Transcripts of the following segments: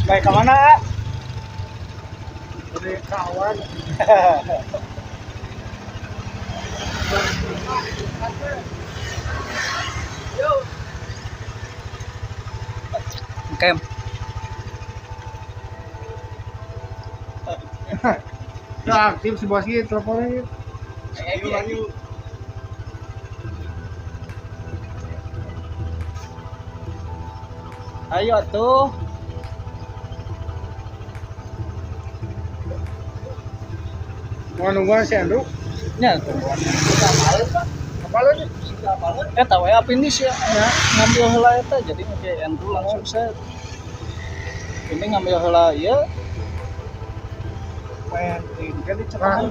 Baik ke mana? Dari kawan. Kem. Nah, aktif si bos gitu teleponnya. Ayo, ayo. Ayo atuh. Mau nungguan si Andrew? Nya tungguan. Apa lo nih? Eta we finish ya, ya ngambil heula eta jadi make Andrew langsung set. Ini ngambil heula ieu. Main ini kan dicetak.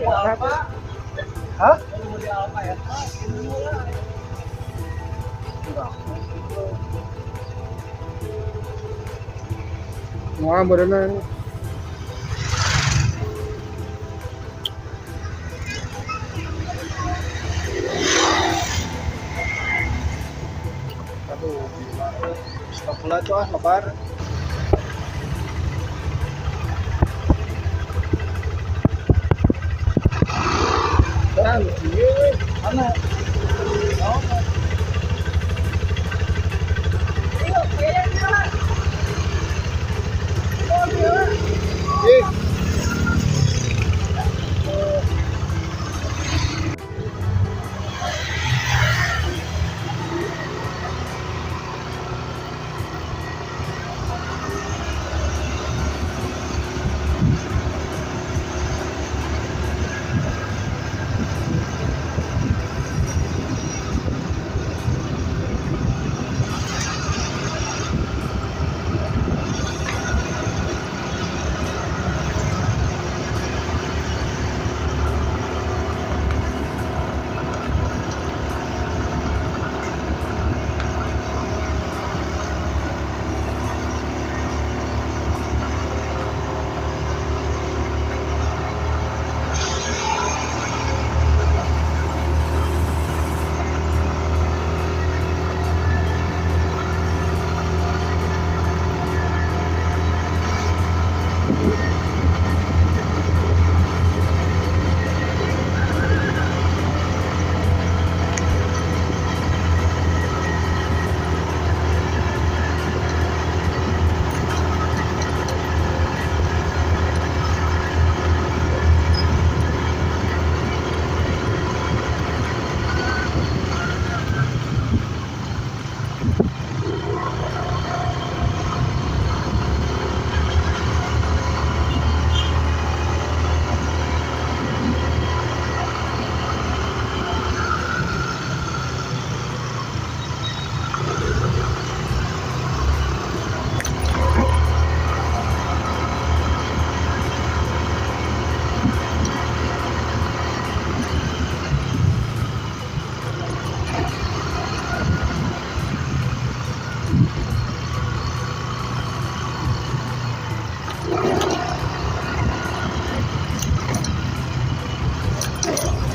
Hah? Mau berenang. Aduh, gila. Stop heula tuh ah lebar. Dan iya. Mana? Oh. Ih.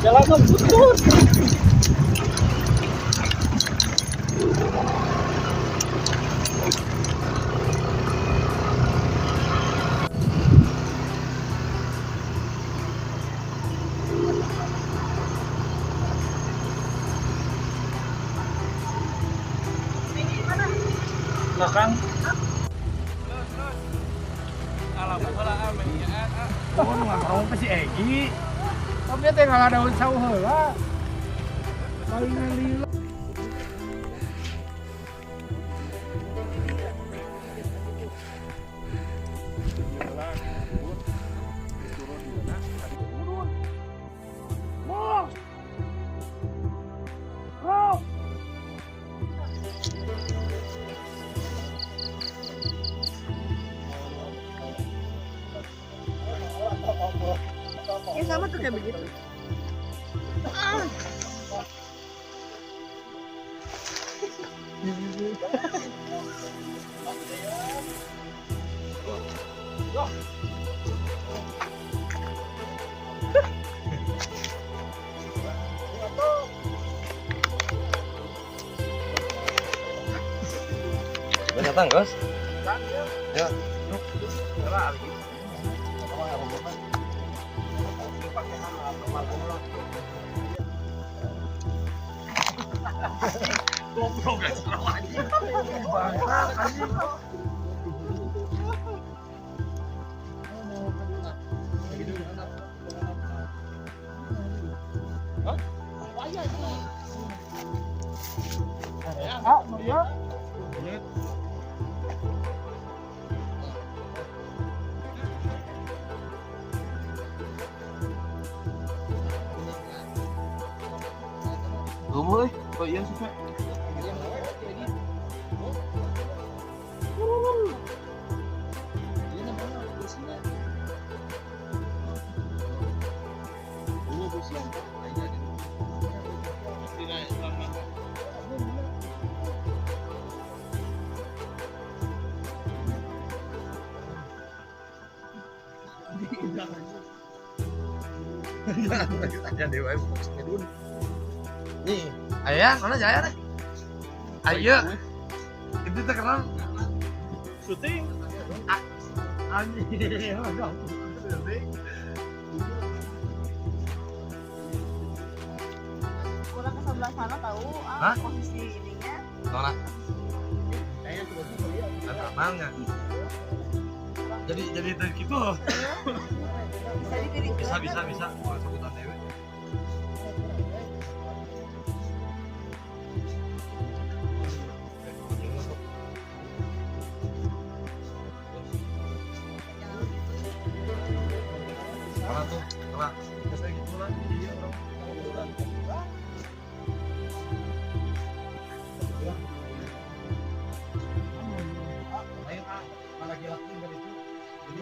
Jalan putus. Belakang. Oh, nggak tahu apa si Egi. Tapi dia tinggal ada daun sawo heula. Paling lila. Ya sama tuh kayak begitu. Datang, Gus. Ya. Goblok guys, anjing. Bangsa anjing. Ah, iya. Boleh. Oh iya sih, Pak. Ada dewa dulu. Nih, ayah, mana Jaya nih? Ayo, itu terkenal Syuting. Anjing, syuting. Kurang ke sebelah sana tahu Hah? Posisi ininya. Mana? Ada amalnya. Jadi gitu. Bisa Bisa bisa. Sebutan dewe. Mana tuh? Mana? Biasanya gitu lah. Iya, orang. Ayo, ah, lagi laki dari itu. Jadi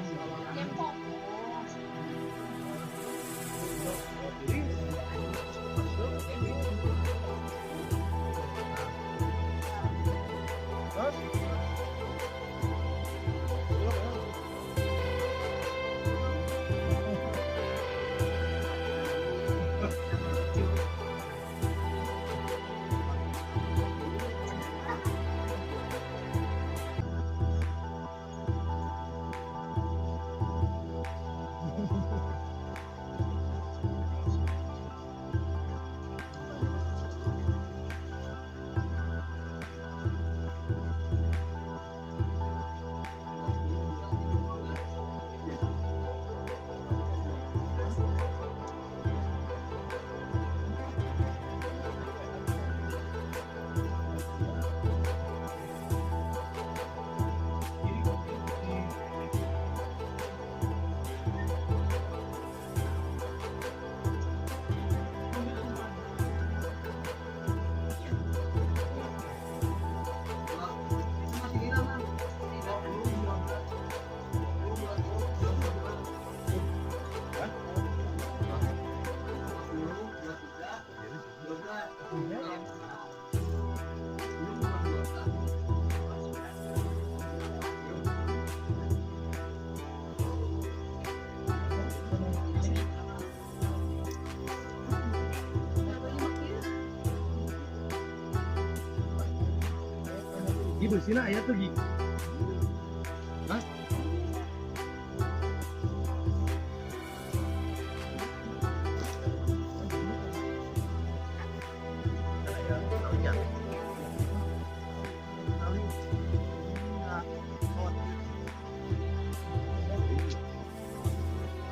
Gi bersihna aya tuh Gi. Hah?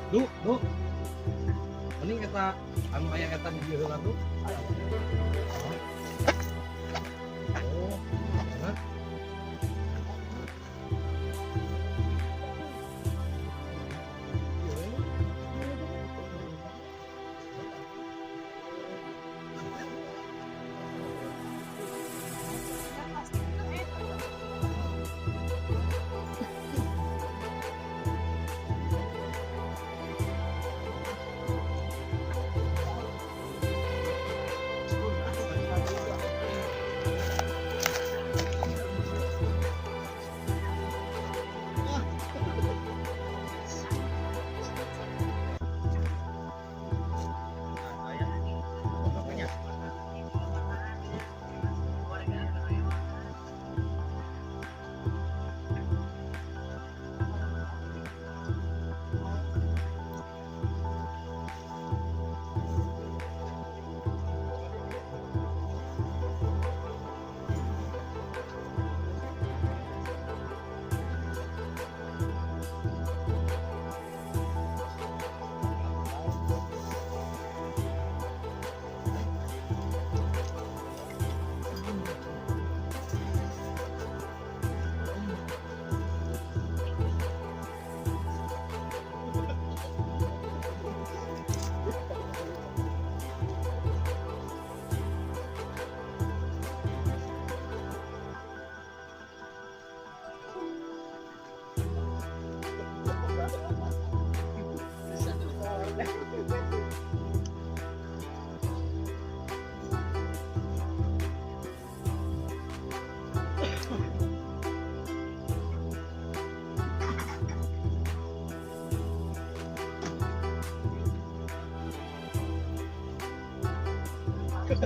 Du, du. Mending eta anu aya eta di dieu heula tuh. Oh, mana? Udah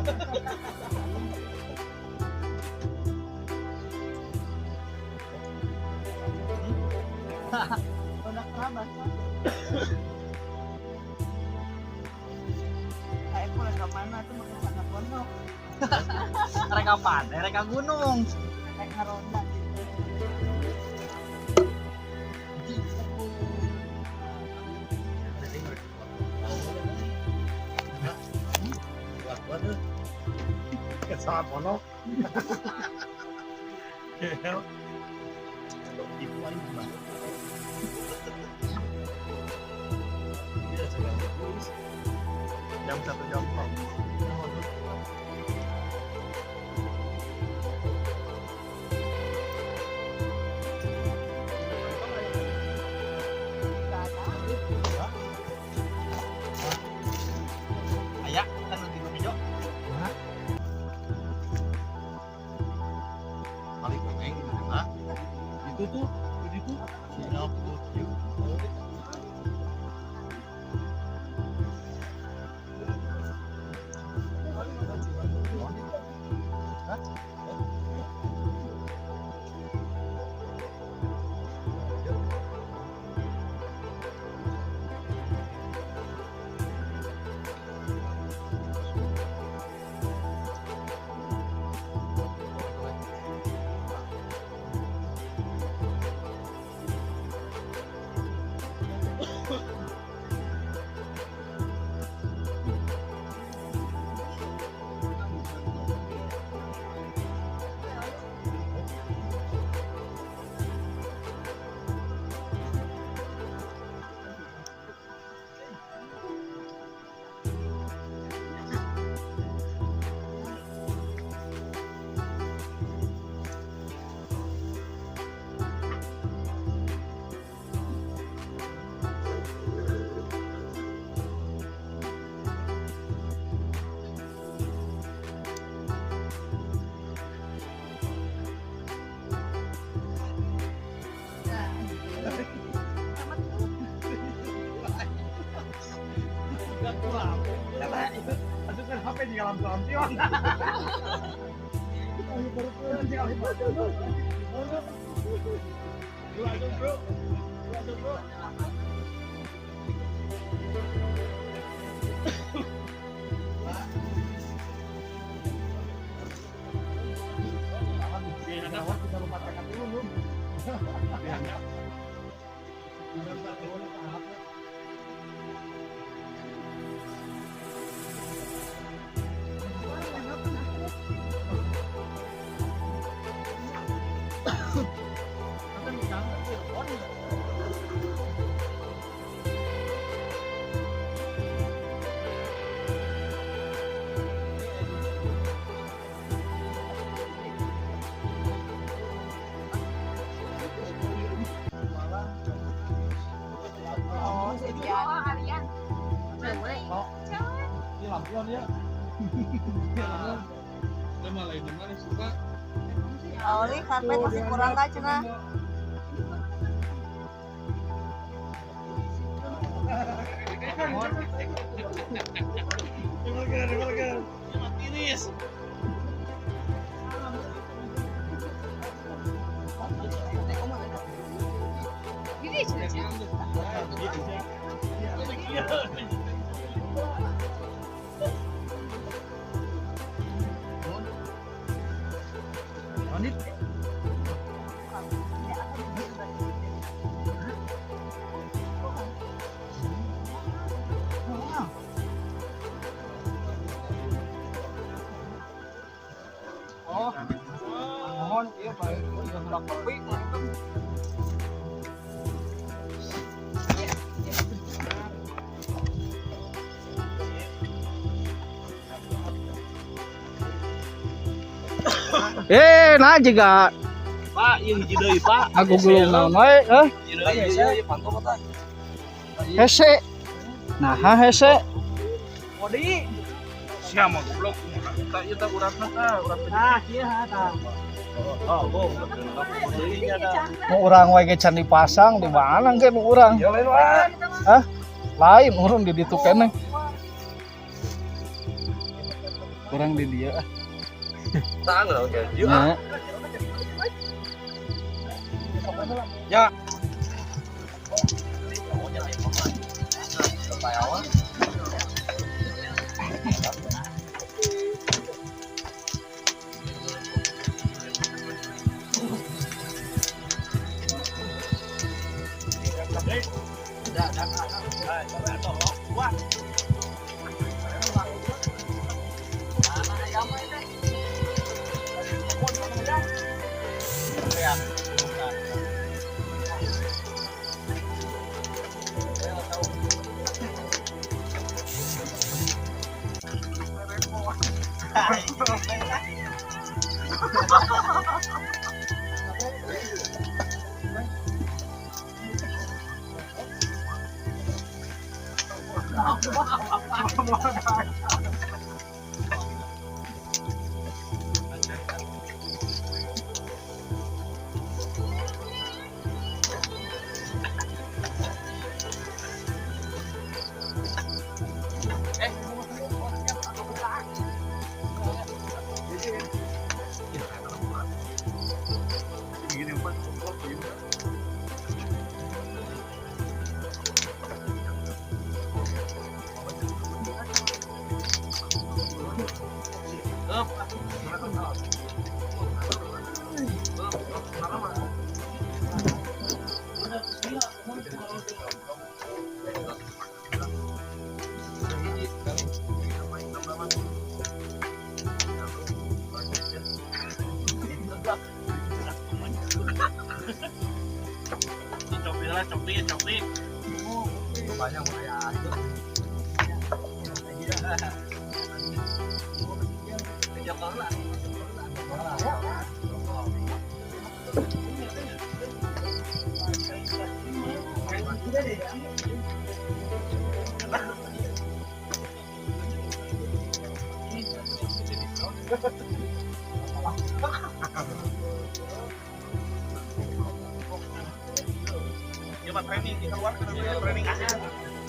kerabas. Kayak pulang ke mana tuh makin sangat pondok. Rek kapan? Rek ka gunung. Kayak ngeronda gitu. Salah pondok. Jam 1 jam 4. Aya kan nanti nu hijau. Paling penting nah. Itu tuh, itu siap tuh. Kan HP di lampu-lampion. Oh, si Aryan. Oh, ini lampion ya. Oli karpet masih kurang lah cenah. Oh, mohon iya Pak, iya hendak kopi. Nah juga Pak, ieu hiji deui, Pak. aku gulung naon wae, eh. Hiji deui, ieu ieu pantau mah tah. Hese. Nah, ha hese. Odi. Sia mah goblok kumaha eta ieu tah uratna tah, urat Nah, kieu ha tah. Oh, oh, deui nya tah. Mau urang wae ge can dipasang di mana ge nu urang? Ya lain wae. Hah? Lain urang di ditu keneh. Kurang di dia ah. Tang lah oke. Ya. Ya.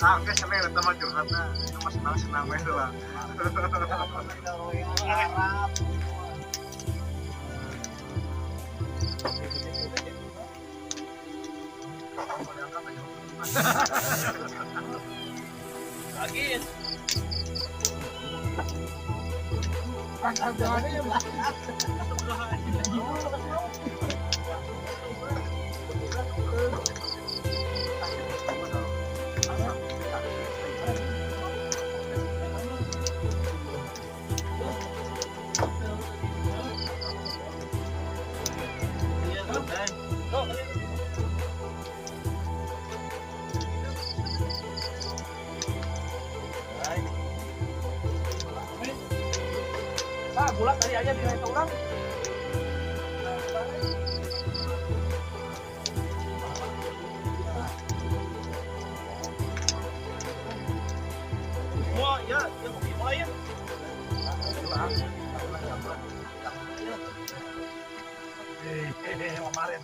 Oke, seneng eta mah curhatna. Itu mah senang-senang we lah. Lagi. Gula tadi aja di orang. Wah, ya, ya mulai ya. Kemarin.